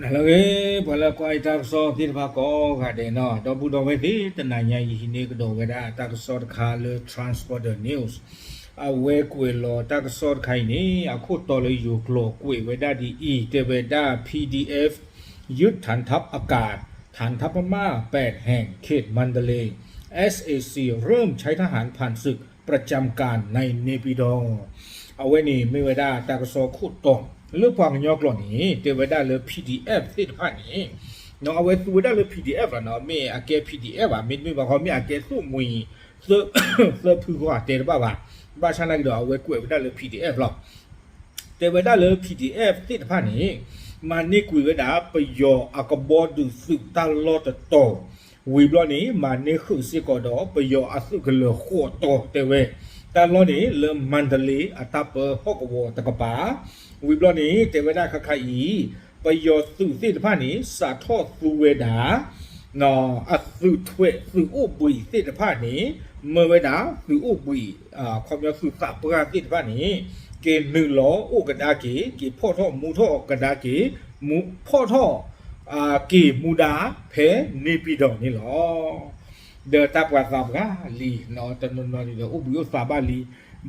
ဟါလၢအဂ့ၤ ပှၤလၢကွၢ်တၢ်ကစီၣ်သ့ၣ်တဖၣ်ကိးဂၤဒဲးနီၤ, ဒီပုၢ်ဒီဝဲၢ်သ့ၣ် တနၤညါအံၤ ဟံးန့ၢ်ကဒီးဝဲဒၣ်တၢ်ကစီၣ်တခါလၢ Transporter News အဝဲကွဲးလီၤတၢ်ကစီၣ်တခါအံၤန့ၣ် အခိၣ်တီလၢယိၤကျိာ်ကွဲးဝဲဒၣ်ဒ်အံၤ, တဲဝဲဒၣ် PDF ยึดฐานทัพอากาศ ฐานทัพพม่า แปดแห่ง เขตมันเดเลย์ เอสเอซี เริ่มใช้ทหารผ่านศึก ประจำการในเนปิดอร์ အဝဲန့ၣ်မ့ၢ်ဝဲဒၣ်တၢ်ကစီၣ်ခိၣ်တီ လၢပှၤကညီကျိာ်န့ၣ် တဲဝဲဒၣ်လၢ PDF သ့ၣ်တဖၣ်န့ၣ် အဝဲသူဝဲဒၣ်လၢ PDF လီၤနီၤ, မ့ၢ်အကဲ PDF ဘၣ်, မ့တမ့ၢ်ဘၣ်ဃီ မ့ၢ်အကဲသိၣ်မှံၤ သၢဖုဃီတဲတဘၣ်ဘၣ်. ဘၣ်ဆၣ်နာ်က့ဒီး အဝဲကွဲးဝဲဒၣ်လၢ PDF လီၤ. တဲဝဲဒၣ်လၢ PDF သ့ၣ်တဖၣ်န့ၣ် မၤန့ၢ်ကွံာ်ဝဲဒၣ် ပယီၤအကဘီဒုးသုးတၢ်လီၢ်တတီၤ, ဝံၤဘျီန့ၣ် မၤန့ၢ်ဃုာ်စ့ၢ်ကီးဒီး ပယီၤအသုးကလၢၤဃိးတီၤတဲဝဲ, တၢ်လီၢ်န့ၣ် လၢမၣ်တလ့အတၢ်ပၢဟီၣ်ကဝီၤတကပၤ, ဝံၤဘျီန့ၣ် တဲဝဲဒၣ်ခါခါအံၤ ပယီၤသုးသ့ၣ်တဖၣ်န့ၣ် စးထီၣ်သူဝဲဒၣ် အသုးထွဲးသုးအိၣ်ဘှံးသ့ၣ်တဖၣ်န့ၣ် မၢဝဲဒၣ်သုးအိၣ်ဘှံး ခီပညီသုးသးပှၢ်သ့ၣ်တဖၣ်န့ၣ် က့ၤနုာ်လီၤအိၣ်ကဒါက့ၤ က့ၤဖီၣ်ထီၣ်မူထီၣ်ကဒါက့ၤ ဖီၣ်ထီၣ် က့ၤမူဒါဖဲန့ၣ်ပံၤဒီးန့ၣ်လီၤ. ဒီးတၢ်ပှၤသးပှၢ်လံ တနီၤနီၤန့ၣ်ဒီး အိၣ်ဘှံးအိၣ်သးဘၣ်လံ,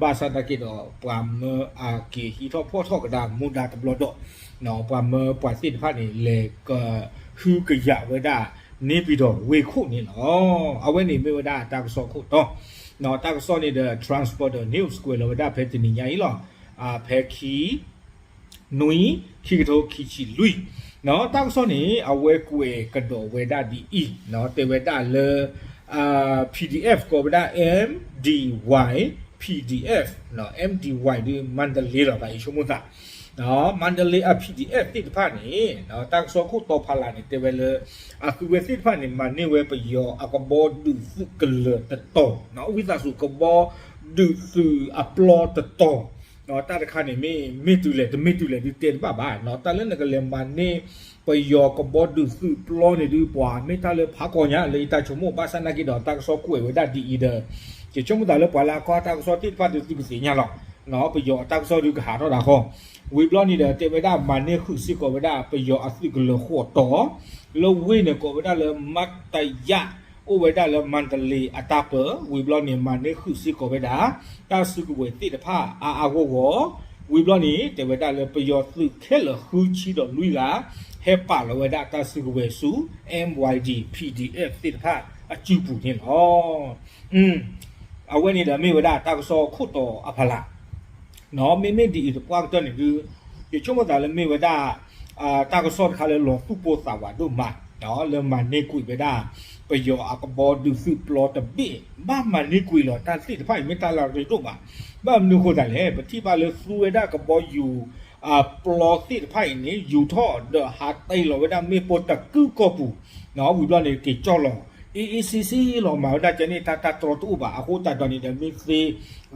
ဘၣ်ဆၣ်သနာ်က့ဒီး ပှၤမၢအက့ၤဟံးထီၣ်ဖီၣ်ထီၣ်ကဒါမူဒါတဘျီဒီး ပှၤမၢပှၤသ့ၣ်တဖၣ်န့ၣ် လဲၤကဟုကယာ်ဝဲဒၣ်န့ၣ်ပံၤဒီးဝ့ၢ်ခိၣ်န့ၣ်လီၤ. အဝဲန့ၣ်မ့ၢ်ဝဲဒၣ်တၢ်ကစီၣ်ခိၣ်တီ, တၢ်ကစီၣ်န့ၣ်ဒီး Transporter News ကွဲးလီၤဝဲဒၣ်ဖဲတနံၤညါအံၤလီၤ. ဖဲခံ နွံ ခံကထိခံဆံလွံၢ်, တၢ်ကစီၣ်န့ၣ် အဝဲကွဲးကဒီးဝဲဒၣ်ဒ်အံၤ, တဲဝဲဒၣ်လၢ PDF ကိးဝဲဒၣ် MDY PDF, MDY ဒ်မၣ်တလ့လီၤ ဘၣ်ယဆိကမိၣ်သး မၣ်တလ့အ PDF သ့ၣ်တဖၣ်န့ၣ် တၢ်ကစီၣ်ခိၣ်တီဖးလၢ်န့ၣ် တဲဝဲလၢ အသုးဝဲသ့ၣ်တဖၣ်န့ၣ် မၤန့ၢ်ဝဲပယီၤအကဘီဒုးသုးကလၢၤတတီၤ, ဝံသးစူၤကဘီဒုးသုးအပျီတတီၤ, တၢ်တခါန့ၣ်မ့ၢ်မ့ၢ်တုၤလဲၣ် တမ့ၢ်တုၤလဲၣ်ဒုးတဲတဘၣ်ဘၣ်, တၢ်လၢနကလဲၤမၤန့ၢ် ပယီၤကဘီဒုးသုးပျီန့ၣ်ဒုး ပှၤမ့ၢ်တၢ်လၢဖးကီညါလၢယတၢ်ဆိကမိၣ်, ဘၣ်ဆၣ်သနာ်က့ဒီး တၢ်ကစီၣ်ကွဲးဝဲဒၣ်ဒ်အံၤဒီး ယဆိကမိၣ်သးလၢပှၤလၢအကွၢ်တၢ်ကစီၣ်သ့ၣ်တဖၣ်ဒုးသုကသ့ၣ်ညါလီၤ. ပယီၤအတၢ်ကစီၣ်ဒုးကဟးထီၣ်ဒၣ်ဃီ, ဝံၤဘျီန့ၣ်ဒီး တဲဝဲဒၣ်မၤန့ၢ်ဃုာ်စ့ၢ်ကီးဝဲဒၣ် ပယီၤအသုးကလၢၤဃိးတီၤ, လၢဝ့ၢ်န့ၣ်ကိးဝဲဒၣ်လၢ မတယ အိၣ်ဝဲဒၣ်လၢမၣ်တလ့အတၢ်ပၢ, ဝံၤဘျီန့ၣ် မၤန့ၢ်ဃုာ်စ့ၢ်ကီးဝဲဒၣ် တၢ်စုကဝဲၤသ့ၣ်တဖၣ်အါအါဂီၢ်ဂီၢ်, ဝံၤဘျီန့ၣ် တဲဝဲဒၣ်လၢပယီၤသုးခဲလၢာ်ဃုဆံဒီးလွံၢ်ဂၤ ဟဲပာ်လီၤဝဲဒၣ်တၢ်စုကဝဲၤဆူ MYD PDF သ့ၣ်တဖၣ်အစုပူၤန့ၣ်လီၤ. အဝဲန့ၣ်ဒီးမ့ၢ်ဝဲဒၣ်တၢ်ကစီၣ်ခိၣ်တီအဖီလာ် မ့မ့ၢ်ဒ်အံၤတပှၢ်ကတၢၢ်န့ၣ်ဒုး ယဆိကမိၣ်သးလၢမ့ၢ်ဝဲဒၣ် တၢ်ကစီၣ်တခါလၢလီၤသူၣ်ပိၢ်သးဝးဒိၣ်မး လၢမၤန့ၢ်ကွံာ်ဝဲဒၣ် ပယီၤအကဘီဒုးသုးပျီတဘ့ၣ် ဘၣ်မၤန့ၢ်ကွံာ်လီၤတၢ်သ့ၣ်တဖၣ်အံၤ မ့ၢ်တၢ်လၢအရ့ဒိၣ်မး, ဘၣ်မနုၤအဃိသတးလဲၣ် ပထံၣ်ဘၣ်လၢသူဝဲဒၣ်ကဘီယူၤ ပျီသ့ၣ်တဖၣ်အံၤန့ၣ် ယူၤထီၣ်ဒီးဟးတ့ၢ်လီၤဝဲဒၣ်မ့ၣ်ပိၢ်တကုာ်ကီၢ်ပူၤ, ဝံၤဘျီန့ၣ် က့ၤကၠီၣ်လီၤ အ့ၣ်အ့ၣ်ဆ့ဆ့လီၤ မၤဝဲဒၣ်ကဲန့ၣ် တၢ်တၢ်တြီတအိၣ်ဘၣ်. အဃိသတးဒီးန့ၣ်ဒီး မ့ၢ်သ့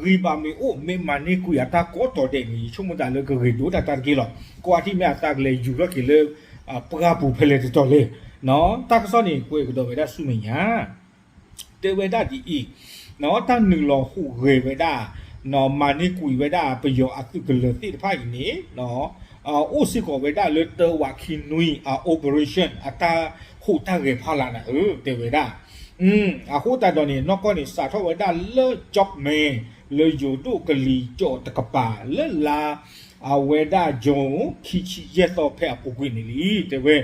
ဂံၢ်ဘါမ့ၢ်အိၣ် မ့ၢ်မၤန့ၢ်ကွံာ်အတၢ်ကိးတီၤဒဲးန့ၣ် ယဆိကမိၣ်သးလၢကဂ့ၤဒိၣ်တၢ်တၢ်တက့ၢ်လီၤ. ကွၢ်ထံၣ်မ့ၢ်အသးကလဲၤယူၤထီၣ်က့ၤလၢ ပှၢ်ပူၤဖဲလဲၣ်တတီၤလဲၣ်. တၢ်ကစီၣ်န့ၣ် ကွဲးကဒီးဝဲဒၣ်ဆူမဲာ်ညါ တဲဝဲဒၣ်ဒ်အံၤ, တၢ်နုာ်လီၤဟူးဂဲၤဝဲဒၣ် မၤန့ၢ်ကွံာ်ဝဲဒၣ်ပယီၤအသုးကလၢၤသ့ၣ်တဖၣ်အံၤန့ၣ် အိၣ်စ့ၢ်ကီးဝဲဒၣ်လၢတၢဝးခံနွံ အ operation အတၢ်ဟူးတၢ်ဂဲၤဖီလာ်နၤဧၢ တဲဝဲဒၣ်. အဃိသတးဒီးန့ၣ် နီၢ်ကီၢ်န့ၣ် စးထီၣ်ဝဲဒၣ်လၢ ကၠီၣ်မဲ လၢယိၤဒိၣ်ကလံၤကၠီၣ်တကပၤ လၢလါ အဝဲဒၣ် June ခံဆံယဲၢ်သီဖဲအပူၤကွံာ်န့ၣ်လံ တဲဝဲ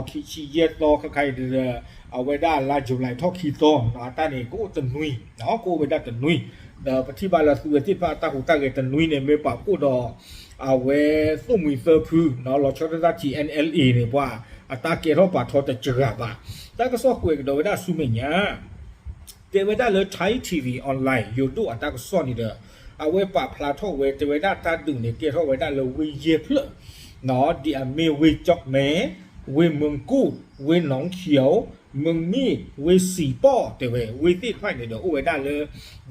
ခံဆံယဲၢ်သီခါခါအံၤဒီး အဝဲဒၣ်လါ July ထီၣ်ခံသီ အတၢ်န့ၣ် ကအိၣ်တနွံ ကအိၣ်ဝဲဒၣ်တနွံ ဒီးပထံၣ်ဘၣ်လၢသုဝဲသ့ၣ်တဖၣ်အတၢ်ဟူးတၢ်ဂဲၤတနွံန့ၣ် မ့ၢ်ပာ်ဖှိၣ်ဒီး အဝဲသိၣ်မှံၤသၢဖု လီၤဆီဒၣ်တၢ် T N L A န့ၣ် ပှၤအတၢ်ကဲထီၣ်ပာ်ထီတစှၤဘၣ်. တၢ်ကစီၣ်ကွဲးကဒီးဝဲဒၣ်ဆူမဲာ်ညါ တဲဝဲဒၣ်လၢ Thai T V Online ယိၤဒိၣ်အတၢ်ကစီၣ်န့ၣ်ဒီး အဝဲပာ်ဖျါထီၣ်ဝဲ တဲဝဲဒၣ်တၢ်ဒုးန့ၣ် ကဲထီၣ်ဝဲဒၣ်လၢဝ့ၢ်ယဲၢ်ဖျၢၣ် ဒ်အမ့ၢ်ဝ့ၢ်ကၠီၣ်မဲ ဝ့ၢ်မုၢ်ကူၣ် ဝ့ၢ်နီၣ်ခံး မုၢ်မံၣ် ဝ့ၢ်စံၣ်ပီၣ် တဲဝဲ ဝ့ၢ်သ့ၣ်တဖၣ်န့ၣ်ဒီး အိၣ်ဝဲဒၣ်လၢ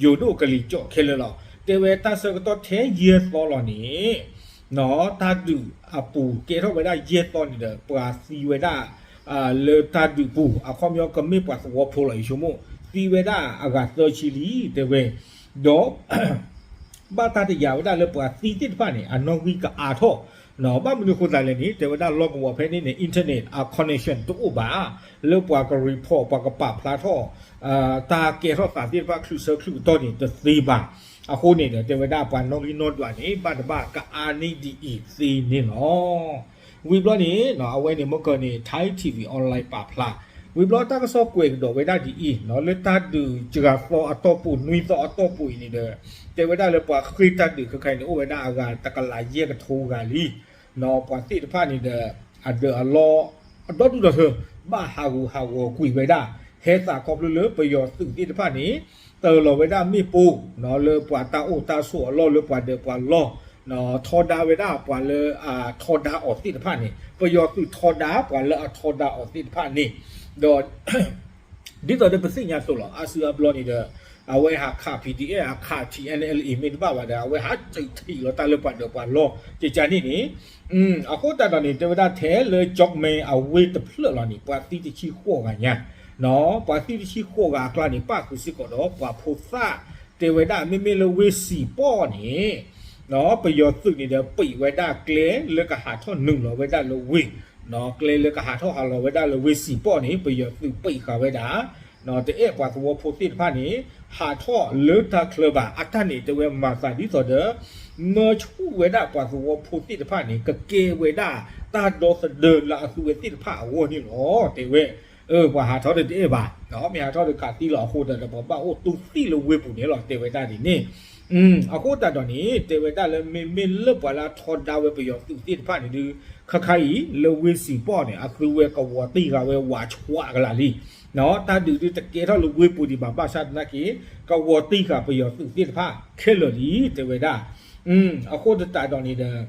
ယိၤဒိၣ်ကလံၤကၠီၣ်ခဲလၢာ်လီၤ. တဲဝဲတၢ်ဆၢကတီၢ်ထဲယဲၢ်သီလီၤန့ၣ် တၢ်ဒုးအပူၤကဲထီၣ်ဝဲဒၣ်ယဲၢ်သီန့ၣ်ဒီး ပှၤသံဝဲဒၣ် လၢတၢ်ဒုးပူၤ အခီပညီကမ့ၢ်ပှၤသဝီဖိလီၤ ယဆိကမိၣ် သံဝဲဒၣ်အဂၤသၢဆံလံ တဲဝဲ ဒီး ဘၣ်တၢ်တယာ်ဝဲဒၣ်လၢပှၤသံသ့ၣ်တဖၣ်န့ၣ် အနီၣ်ဂံၢ်ကအါထီၣ်, ဘၣ်မနုၤအဃိသတးလဲၣ်န့ၣ် တဲဝဲဒၣ်လီၢ်ကဝီၤဖဲန့ၣ်န့ၣ် internet အ connection တအိၣ်ဘၣ်, လၢပှၤက report ပှၤကပာ်ဖျါထီၣ် တၢ်ကဲထီၣ်သးသ့ၣ်တဖၣ် ချုးဆၢချုးကတီၢ်န့ၣ် တသ့ဘၣ်. အဃိန့ၣ်ဒီး တဲဝဲဒၣ်ပှၤနီၣ်ဂံၢ်နီၣ်ဒွးန့ၣ် ဘၣ်တဘၣ်ကအါန့ၢ်ဒ်အံၤသ့န့ၣ်လီၤ. ဝံၤဘျီန့ၣ် အဝဲန့ၣ်မ့ၢ်ကန့ၣ် Thai TV Online ပာ်ဖျါ, ဝံၤဘျီတၢ်ကစီၣ်ကွဲးကဒီးဝဲဒၣ်ဒ်အံၤ လၢတၢ်ဒုးစှၤသီအတီၢ်ပူၤ နွံသီအတီၢ်ပူၤအံၤန့ၣ်ဒီး တဲဝဲဒၣ်လၢပှၤဃ့ၢ်တၢ်ဒုးခဲခါအံၤန့ၣ် အိၣ်ဝဲဒၣ်အဂၤတကလးယဲၢ်ကထိဂၤလံ. ပှၤသ့ၣ်တဖၣ်န့ၣ်ဒီး အဒၢးအလီၢ် အဒီဒူၣ်ဒီထၢ ဘၣ်ဟးဂူာ်ဟးဂီၤကွံာ်ဝဲဒၣ်, ဟဲသးခီဖျိလၢပယီၤသုးသ့ၣ်တဖၣ်န့ၣ် တၢၤလီၤဝဲဒၣ်မ့ၣ်ပိၢ် လၢပှၤတၢ်အိၣ်တၢ်ဆိးအလီၢ် လၢပှၤဒၢးပှၤလီၢ်, ထီဒါဝဲဒၣ်ပှၤလၢအထီဒါအီၤသ့ၣ်တဖၣ်န့ၣ်, ပယီၤသုးထီဒါပှၤလၢအထီဒါအီၤသ့ၣ်တဖၣ်န့ၣ်, ဒီး ဒ်သိးဒီးပသ့ၣ်ညါသိးလီၤ အါစုအါဘျီန့ၣ်ဒီး အဝဲဟးခး P D F အခး T N L A မ့ၢ်တဘၣ်ဘၣ်ဒီး အဝဲဟးစံၣ်ထံၣ်လီၤတၢ်လၢပှၤဒၢးပှၤလီၢ် ကကန့ၣ်န့ၣ်, အဃိသတးဒီးန့ၣ် တဲဝဲဒၣ်ထဲလၢ ကၠီၣ်မဲအဝ့ၢ်တဖျၢၣ်လီၤန့ၣ် ပှၤသံတဆံဃိးဂၤညါ, ပှၤသံတဆံဃိးဂၤအကျါန့ၣ် ပၣ်ဃုာ်စ့ၢ်ကီးဒီးပှၤဖိသၣ်, တဲဝဲဒၣ်မ့မ့ၢ်လၢဝ့ၢ်စံၣ်ပီၣ်န့ၣ် ပယီၤသုးန့ၣ်ဒီးပံးဝဲဒၣ်ကျဲလၢကဟးထီၣ်နုာ်လီၤဝဲဒၣ်လၢဝ့ၢ်, ကျဲလၢကဟးထီၣ်ဟးလီၤဝဲဒၣ်လၢဝ့ၢ်စံၣ်ပီၣ်န့ၣ် ပယီၤသုးပံးဃာ်ဝဲဒၣ်, တအဲၣ်ပှၤသဝီဖိသ့ၣ်တဖၣ်န့ၣ် ဟးထီၣ်လၢတၢ်ချၢဘၣ်. အတၢ်န့ၣ်တဲဝဲမၤသးဒ်သိးဒီး မၢဆူၣ်ဝဲဒၣ်ပှၤသဝီဖိသ့ၣ်တဖၣ်န့ၣ် ကကဲဝဲဒၣ်တၢ်ဒီသဒၢလၢအသုဝဲသ့ၣ်တဖၣ်အဂီၢ်န့ၣ်လီၤ. တဲဝဲ ပှၤဟးထီၣ်တတအဲၣ်ဘၣ်, မ့ၢ်ဟးထီၣ်ဒီးကးသံလီၤအဃိသတးဒီး ပှၤဘၣ်အိၣ်တူၢ်သံလၢဝ့ၢ်ပူၤန့ၣ်လီၤ တဲဝဲဒၣ်ဒ်န့ၣ်. အဃိသတးဒီးန့ၣ် တဲဝဲဒၣ်လၢမ့မ့ၢ်လၢပှၤလၢအထီဒါဝဲပယီၤသုးသ့ၣ်တဖၣ်န့ၣ်ဒုး ခါခါအံၤ လၢဝ့ၢ်စံၣ်ပီၣ်န့ၣ် အသုဝဲကဝီၤတံၢ်ဃာ်ဝဲဝးဆှးကလာ်လံ. တၢ်ဒုးဒုးတကဲထီၣ်လၢဝ့ၢ်ပူၤဒံးဘၣ် ဘၣ်ဆၣ်သနာ်က့ ကဝီၤတံၢ်ဃာ်ပယီၤသုးသ့ၣ်တဖၣ်ခဲလၢာ်လံ တဲဝဲဒၣ်. အဃိသတးဒီးန့ၣ်ဒီး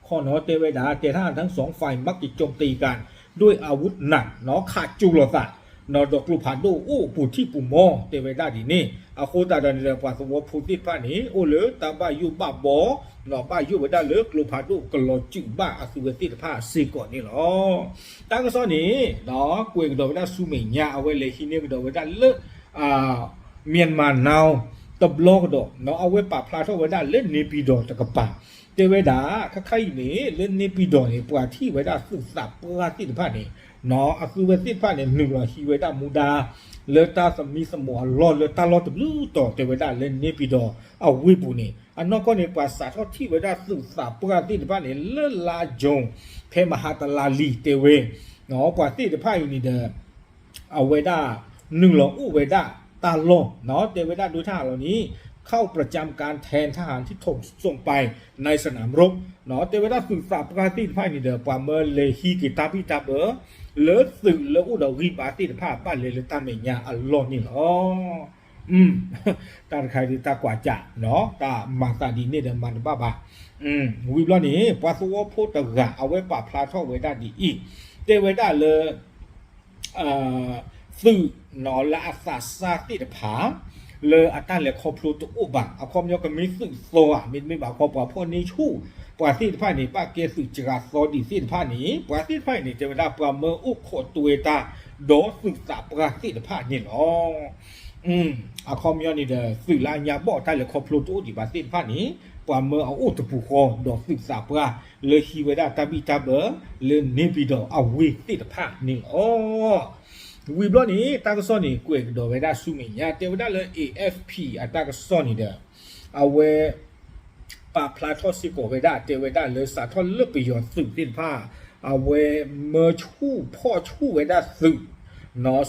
ခီနီၤတဲဝဲဒၣ် တဲထၣ် ทั้งสองฝ่าย มักจะโจมตีกันด้วยอาวุธหนัก ခးကၠိလိာ်သး ဒီးကျိဖးဒိၣ်အိၣ်ပူၤထံၣ်ပူၤမီ တဲဝဲဒၣ်ဒ်န့ၣ်. အဃိသတးဒီးန့ၣ်ဒီး ပှၤသဝီဖိသ့ၣ်တဖၣ်န့ၣ် အိၣ်လၢတၢ်ဘၣ်ယိၣ်ဘၣ်ဘီ ဘၣ်ယိၣ်ဝဲဒၣ်လၢကျိဖးဒိၣ်ကလီၤစုာ်ဘၣ်အသုဝဲသ့ၣ်တဖၣ်စ့ၢ်ကီးန့ၣ်လီၤ. တၢ်ကစီၣ်န့ၣ် ကွဲးကဒီးဝဲဒၣ်ဆူမဲာ်ညါ အဝဲလဲၤဟံးန့ၢ်ကဒီးဝဲဒၣ်လၢ Myanmar Now တဘျီကဒီး အဝဲပာ်ဖျါထီၣ်ဝဲဒၣ်လၢ နေပြည်တော် တကပၤ တဲဝဲဒၣ် ခါခါအံၤန့ၣ် လၢ နေပြည်တော် န့ၣ် ပှၤထံၣ်ဝဲဒၣ်သုးသးပှၢ်သ့ၣ်တဖၣ်န့ၣ် အသုဝဲသ့ၣ်တဖၣ်န့ၣ် နုာ်လီၤဟံးဝဲဒၣ်မူဒါ လၢတၢ်သမံသမိးအလီၢ်လၢတၢ်လီၢ်တဘျုးတီၤ တဲဝဲဒၣ်လၢ နေပြည်တော် အဝ့ၢ်ပူၤန့ၣ် အနီၢ်ကီၢ်န့ၣ် ပှၤစးထီၣ်ထံၣ်ဝဲဒၣ်သုးသးပှၢ်သ့ၣ်တဖၣ်န့ၣ် လၢလါ June ဖဲမဟါတလါလံ တဲဝဲ ပှၤသ့ၣ်တဖၣ်အံၤန့ၣ်ဒီး အဝဲဒၣ် နုာ်လီၤအိၣ်ဝဲဒၣ်တၢ်လီၢ် တဲဝဲဒၣ်ဒိထၣ်ဟးလီၤန့ၣ် เข้าประจำการแทนทหารที่ถูกส่งไปในสนามรบ တဲဝဲဒၣ်သုးသးပှၢ်သ့ၣ်တဖၣ်န့ၣ်ဒီး ပှၤမၢလဲၤဟံးက့ၤတၢ်ဘံၣ်တၢ်ဘၢ လၢသုးလၢအိၣ်ဒီးဂံၢ်ဘါသ့ၣ်တဖၣ် ဘၣ်လဲၤလၢတၢ်မဲာ်ညါအလီၢ်န့ၣ်လီၤ. တၢ်တခါဒ်တၢ်ကွၢ်ကၢ် တၢ်မၤသးဒ်န့ၣ်ဒီးမၤတဘၣ်ဘၣ်. ဝံၤဘျီန့ၣ် ပှၤသဝီဖိတဂၤ အဝဲပာ်ဖျါထီၣ်ဝဲဒၣ်ဒ်အံၤ တဲဝဲဒၣ်လၢ သုးလၢအသးစၢ်သ့ၣ်တဖၣ် လၢအတၢ်လဲၤခီဖျိတအိၣ်ဘၣ် အခီပညီကမ့ၢ်သုးသီဧါ မ့တမ့ၢ်ဘၣ်ခီ ပှၤဖီၣ်န့ၢ်ဆူၣ် ပှၤသ့ၣ်တဖၣ်န့ၣ် ဘၣ်ကဲသုးစှၤသီဒံးသ့ၣ်တဖၣ်န့ၣ် ပှၤသ့ၣ်တဖၣ်အံၤန့ၣ် တဲဝဲဒၣ်ပှၤမၢအိၣ်ခိးတွဲတၢ် ဒီးသုးသးပှၢ်သ့ၣ်တဖၣ်န့ၣ်လီၤ. အခီပညီန့ၣ်ဒီး သုးလၢအညါဘီၣ်တၢ်လဲၤခီဖျိတအိၣ်ဒံးဘၣ်သ့ၣ်တဖၣ်န့ၣ် ပှၤမၢအအိၣ်တပူၤဃီ ဒီးသုးသးပှၢ် လၢဟံးဝဲဒၣ်တၢ်ဘံၣ်တၢ်ဘၢ လၢ နေပြည်တော် အဝ့ၢ်သ့ၣ်တဖၣ်န့ၣ်လီၤ. ဝံၤဘျီန့ၣ် တၢ်ကစီၣ်န့ၣ် ကွဲးကဒီးဝဲဒၣ်ဆူမဲာ်ညါ တဲဝဲဒၣ်လၢ A F P အတၢ်ကစီၣ်န့ၣ်ဒီး အဝဲ ပာ်ဖျါထီၣ်စ့ၢ်ကီးဝဲဒၣ် တဲဝဲဒၣ်လၢစးထီၣ်လၢပယီၤသုးသ့ၣ်တဖၣ် အဝဲမၢဆူၣ်ဖီၣ်ဆူၣ်ဝဲဒၣ်သုး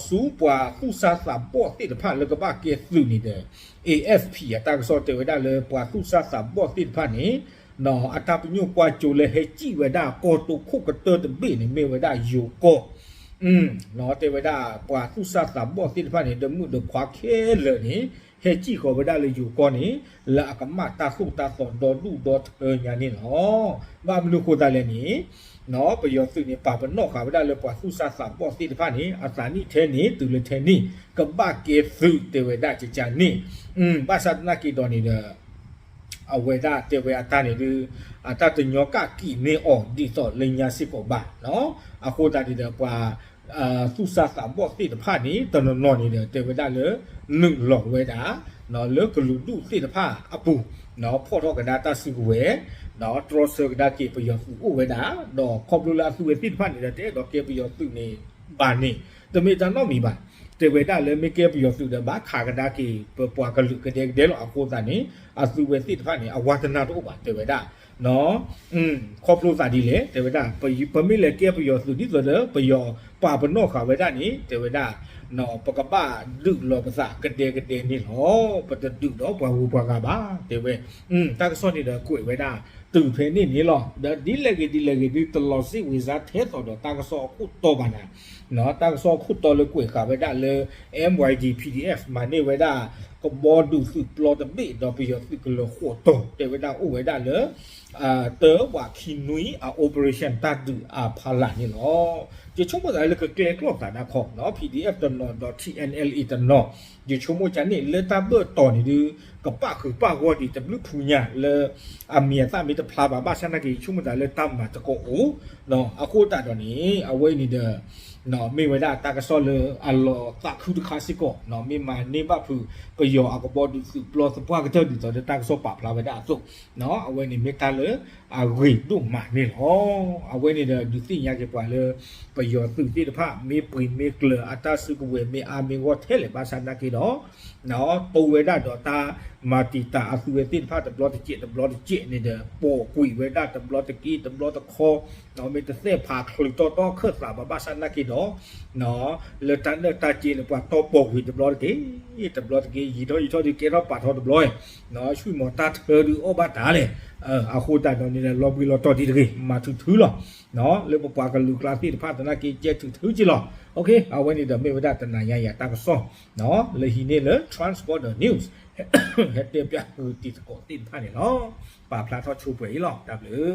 ဆူပှၤသူၣ်စၢ်သးဘီၣ်သ့ၣ်တဖၣ်လၢကဘၣ်ကဲသုးန့ၣ်ဒီး A F P အတၢ်ကစီၣ်တဲဝဲဒၣ်လၢပှၤသူၣ်စၢ်သးဘီၣ်သ့ၣ်တဖၣ်န့ၣ် အတၢ်ပညိၣ်ကွၢ်စိလၢဟဲစံၣ်ဝဲဒၣ်ကီၢ်တိခိၣ်ကတၢၢ်တဘ့ၣ်န့ၣ် မ့ၢ်ဝဲဒၣ်ယိၤကီၢ် တဲဝဲဒၣ်ပှၤသူၣ်စၢ်သးဘီၣ်သ့ၣ်တဖၣ်န့ၣ် ဒီမုၣ်ဒီခွါခဲလၢာ်န့ၣ် ဟဲစံၣ်ဃီၤဝဲဒၣ်လၢယိၤကီၢ်န့ၣ် လၢအကမၣ်တၢ်သိၣ်တၢ်သီဒီဒူၣ်ဒီထၢညါန့ၣ်လီၤ. ဘၣ်မနုၤဃိသတးလဲၣ်န့ၣ် ပယီၤသုးန့ၣ် ပာ်ပနီၣ်ဃာ်ဝဲဒၣ်လၢပှၤသူၣ်စၢ်သးဘီၣ်သ့ၣ်တဖၣ်န့ၣ် အသးနံၣ်ထဲန့ၣ် တုၤလၢထဲန့ၣ် ကဘၣ်ကဲသုးတဲဝဲဒၣ်ကကန့ၣ် ဘၣ်ဆၣ်သနာ်က့ဒီးန့ၣ်ဒီး အဝဲဒၣ်တဲဝဲအတၢ်န့ၣ်ဒုး အတၢ်တညီကၣ်ကံာ်န့ၢ်အီၤ ဒ်သိးလၢညါစ့ၢ်ကီးဘၣ်. အဃိသတးန့ၣ်ဒီး ပှၤသူၣ်စၢ်သးဘီၣ်သ့ၣ်တဖၣ်န့ၣ် တနီၤနီၤန့ၣ်ဒီး တဲဝဲဒၣ်လၢ နုာ်လီၤဝဲဒၣ် လၢကလုာ်ဒူၣ်သ့ၣ်တဖၣ်အပူၤ ဖီၣ်ထီၣ်ကဒါတၢ်စုကဝဲၤ, တြီဆၢကဒါက့ၤပယီၤသုးအိၣ်ဝဲဒၣ်, ဒီးခီဖျိလၢအသုးဝဲသ့ၣ်တဖၣ်န့ၣ်ဒီး တအဲၣ်ဒိးကဲပယီၤသုးန့ၣ်ဘၣ်န့ၣ် တမ့ၢ်တၢ်နီတမံၤဘၣ်. တဲဝဲဒၣ်လၢမ့ၢ်ကဲပယီၤသုးဒီး ဘၣ်ခးကဒါက့ၤ ပပှၤကလုာ်ကဒဲကဒဲလီၤ. အဃိသတးန့ၣ် အသုးဝဲသ့ၣ်တဖၣ်န့ၣ် အဝါတနၢ်တအိၣ်ဘၣ် တဲဝဲဒၣ် ခီဖျိသးဒ်လဲၣ် တဲဝဲဒၣ်, ပမ့ၢ်လဲၤကဲပယီၤသုးဒ်သိးဒီး ပယီၤပာ်ပနီၣ်ဃာ်ဝဲဒၣ်န့ၣ် တဲဝဲဒၣ်, ပကဘၣ်ဒုးလီၤပသးကဒဲကဒဲန့ၣ်လီၤ. ပတဒုးဒီးပှၤဂုၤပှၤဂၤဘၣ် တဲဝဲ. တၢ်ကစီၣ်န့ၣ်ဒီးကွဲးဝဲဒၣ်တုၤဖဲန့ၣ်န့ၣ်လီၤ. ဒီးဒ်လဲၣ်ဂ့ၤဒ်လဲၣ်ဂ့ၤ ဒ်တလီၤစ့ၣ်ဝံၤစါထဲသိးဒီးတၢ်ကစီၣ်အခိၣ်တီဘၣ်နၤ, တၢ်ကစီၣ်အခိၣ်တီလၢကွဲးဃာ်ဝဲဒၣ်လၢ M Y D P D F မၤန့ၢ်ဝဲဒၣ် ကဘီဒုးသုးပျီတဘ့ၣ်ဒီးပယီၤသုးကလၢၤဃိးတီၤ တဲဝဲဒၣ်အိၣ်ဝဲဒၣ်လၢ တၢဝးခံနွံအ operation တၢ်ဒုးအဖီလာ်န့ၣ်လီၤ. ယဆိကမိၣ်သးလၢကကျဲကျီၢ်သးဒၣ်ခီ P D F တနီၤဒီး T N L A တနီၤ, ယဆိကမိၣ်ကန့ၣ် လၢတၢ်ဘၢၣ်တီၤန့ၣ်ဒုး ကပၣ်ဃုာ်ပၣ်ဂီၢ်ဒံးတဘျုးဖုညါလၢ အမံၤအသၣ်မ့ၢ်တဖျါဘၣ် ဘၣ်ဆၣ်နာ်က့ ယဆိကမိၣ်သးလၢတၢ်မၤသကိးအိၣ်, အဃိသတးဒီးန့ၣ် အဝဲအံၤန့ၣ်ဒီး မ့ၢ်ဝဲဒၣ်တၢ်ကစီၣ်လၢအလီၤသးခုတခါစ့ၢ်ကီး, မ့ၢ်မၤန့ၢ်ဘၣ်ဖုး ပယီၤအကဘီဒုးသုးပျီသပှၢ်ကတၢၢ်ဒ်သိးလၢတၢ်ကစီၣ်ပာ်ဖျါဝဲဒၣ်အသိး, အဝဲန့ၣ်မ့ၢ်တၢ်လၢအဂ့ၤဒိၣ်မးန့ၣ်လီၤ. အဝဲန့ၣ်ဒီးဒုးသ့ၣ်ညါက့ၤပှၤလၢ ပယီၤသုးသ့ၣ်တဖၣ် မ့ၢ်ပှ့ၤမ့ၢ်ကျၢၤ အတၢ်စုကဝဲၤမ့ၢ်အါမ့ၢ်ဂီၢ်ထဲလဲၣ် ဘၣ်ဆၣ်နာ်က့ဒီး တိဝဲဒၣ်ဒီးတၢ်မၤတံာ်တာ်အသုးဝဲသ့ၣ်တဖၣ်တဘျီတစဲးတဘျီတစဲးန့ၣ်ဒီး ပိာ်ကွံာ်ဝဲဒၣ်တဘျီတက့ၢ်တဘျီတခီ, မ့ၢ်တသ့ၣ်ဖးချုးတီတီခၢၣ်သးဘၣ် ဘၣ်ဆၣ်နာ်က့ဒီး လၢတၢ်နၢၣ်တၢ်က့န့ၣ် ပှၤတီပိာ်ကွံာ်တဘျီတက့ၢ်, တဘျီတက့ၢ် ယံာ်ထီၣ်ယံာ်ထီၣ်ဒီးကဲထီၣ်ပာ်ထီၣ်တဘျီ, ဆူၣ်မီၤတၢ်ထၢဒုးအီၣ်ဘၣ်တၢ်လဲၣ်, အဃိသတးဒီးန့ၣ်ဒီး လီၤဘှံးလီၤတီၤဒံးတဂ့ၤ မၤထုးထုးလီၤ, လၢပပှၤကလုာ်ကျါသ့ၣ်တဖၣ်သနာ်က့ ကဲထုးထုးက့ၤလီၤ. အဝဲန့ၣ်ဒီးမ့ၢ်ဝဲဒၣ်တနၤညါယၤတၢ်ကစီၣ် လၢဟံးန့ၢ်လၢ Transborder News ဟဲတဲပၠးဃုာ်တံၤသကိးသ့ၣ်တဖၣ်န့ၣ်လီၤ. ပာ်ဖျါထီၣ်ဆိပှဲၤအံၤလီၤ. တၢ်ဘျုး